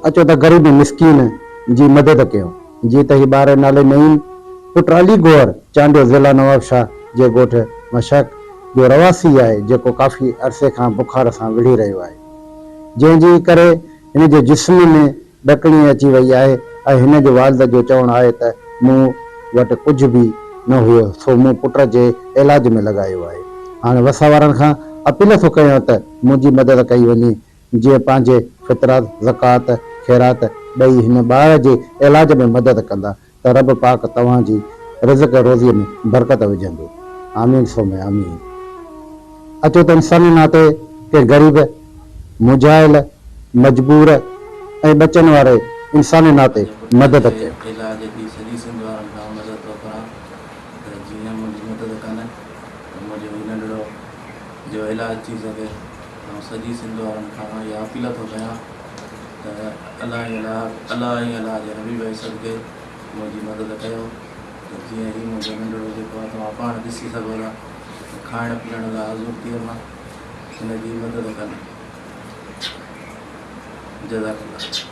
اچو ته غريب مسڪين جي مدد ڪيون. جيئن ته هي ٻار نالي نعيم پٽ علي گوهر چانڊيو ضلع نوابشاهه جي ڳوٺ مشهڪ جو رهواسي آهي جيڪو ڪافي عرصي کان بخار سان وڙهي رهيو آهي جنهن جي ڪري هن جي جسم ۾ ڏڪڻي اچي وئي آهي ۽ هن جي والد جو چوڻ آهي ته مون وٽ ڪجهه به نه هيو سو مون پٽ جي علاج ۾ لڳايو آهي هاڻي وس وارن کان اپيل ٿو ڪيان ته منهنجي مدد ڪئي وڃي جيئن پنهنجي فطرت، زڪوات، خيرات ڏئي هن ٻار جي علاج ۾ مدد ڪندا ته رب پاڪ توهان جي رزق روزيء ۾ برڪت وجهندو. آمين ثم آمين. اچو ته انساني ناتي ڪنهن غريب، مونجهايل، مجبور ۽ ٻچن واري انساني ناتي پنهنجي پٽ مدد جي ڪيو. علاج جي سڄي سنڌ وارن کان مدد ٿو گهران ته جيئن منهنجي مدد ڪن ته منهنجو هي ننڍڙو جو علاج ٿي سگهي. آئون سڄي سنڌ وارن کان اها اپيل ٿو ڪيان ته الله ۽ الله الله ۽ الله جي حبيب جي صدقي منهنجي مدد ڪيو ته جيئن هي منهنجو ننڍڙو جيڪو آهي توهان پاڻ ڏسي سگهو ٿا ته کائڻ پيئڻ لاء حضور ٿي ويم هن جي مدد ڪن جزاڪ الله.